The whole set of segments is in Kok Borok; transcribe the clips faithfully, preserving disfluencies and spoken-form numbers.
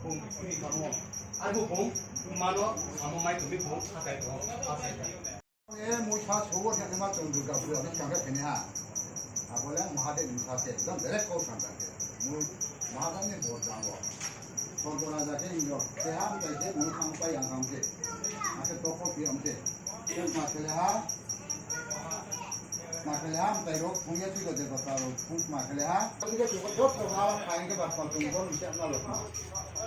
Bung sini kamo. Arbo bung mano amo mai tumi bung sakai to, sakai to. E mui sa sobo khe ma tong Durga Puja ni kangkhe phini ha. Abole Mahadev ni sa se dam direct ko sang khe. Mui Mahadev ni bor jango. Songkona ja khe injo. Te ham tai khe mui khang pai ang khang khe. Ake tokol pi am khe. Khe ma khe ha. Ma khe ha, am tai rok phung ya twi ko de ko ta rok phung ma khe ha. Twi ko ko jot ko ha, pa inge ba pa tung ko mi cha na lo ma.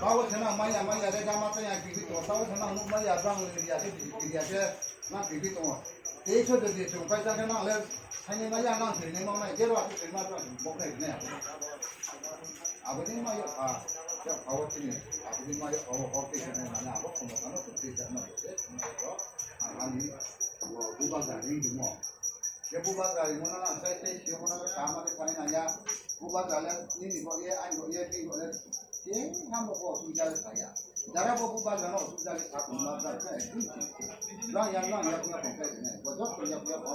Ba wo chana ma ya, ma ya de ga ma ta ya ki ki to, ba wo chana mu ma ya bang le ya ke ki ya ke na ki ki to. Te so de de chung pai ta ke na le, ha ni ma ya na se ne ma na ge ro a ki ma ta bo ke ne. Abo ni ma ya pa, ya pa wo ti ni. Abo ni ma ya pa wo ko ke ne ma na bo ko ma ta no te ja na de. Ha ni. Bubagra ring dumo. Ke bubagra ring mona na sai tei sio mona ka kama de pani na ya. Bubagra le nini bo ye, ani bo ye, tini bo ye. Ke ham bo ko sujale saya. Jara bo bubagra no sujale sa ko ma ga ka. Lang yang lang ya ko ko pe ne. Bo jok ya ko ko.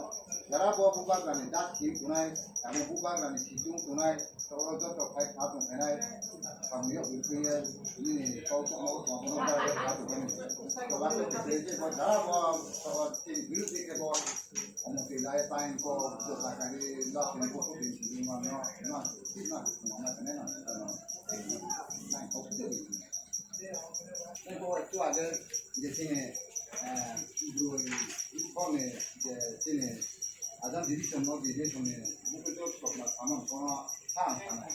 Jara bo bubagra ni dat ki kunai, amo bubagra ni situng kunai. Toro joto phai kha tong khainai, samung yok wngkhe nini kau tongma bo tongma bo kha tong khainai. Tola khe tong khe je bo jara bo tini biruti khe bo omo twi lai pain ko jota kari la tini bo ko tini sini ma no ma tini ma tini ma tini ma tini ma tini ma tini ma tini ma Tei bo tu age je chini, eh, bwrwi bokni je chini Azam division no division ni bukhuto sokma samung kono sa ang sana.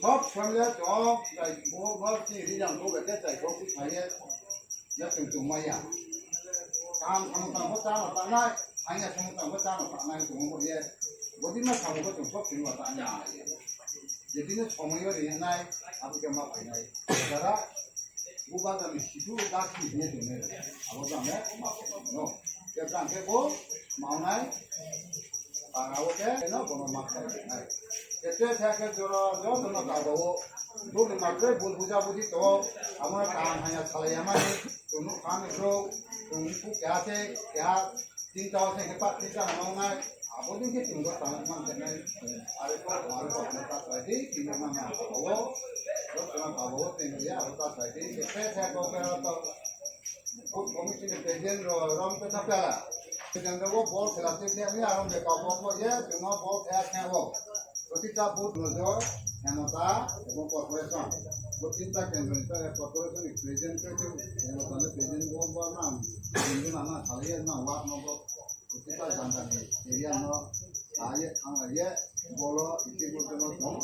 Sob samle chok jai bo bo chini rijang bo bete jai bo ku saye ya tung tung maya. Kam samung tang bo chama tangnai, hanya samung tang bo chama tangnai tung bo ye. Bodi ma samung bo tung sob sini ma tangnai. Jedino somoyo rinai, abo khe ma phainai. Jara Bubagrani situ dasi hine tongmani. Abo jang le ma phainai no. Khe jang khe bo maunai, para o khe no bono ma phainai. Khe te khe khe jora jotono kabao. Boni ma khe bul buja buji to. Amo kaham hanya salai yamani. Tunu khan ro, tunu ku kya se, kya Tinta o se ke pat tinta na nai. Abo din ke tinta ta man ke nai. Are ko, are ko, ta ta di, tinta na na. Abo, ro tuna abo, tinta ya, abo ta ta di. Ke pe pe ko pe to. Ko committee ni president ro, rom pe ta pela. President ro bol khela te ke ni arom de ka bol ko ye, tuna bol khela ke bo. Protita booth nojor, hemota, ebong corporation. Bo tinta kendro ni tare corporation ni president ke tu hemota ni president bo bo nam, tinta na na khali ye na ward number Kutita janda ni area no, aye thang aye, bolo, iti bolo no tong.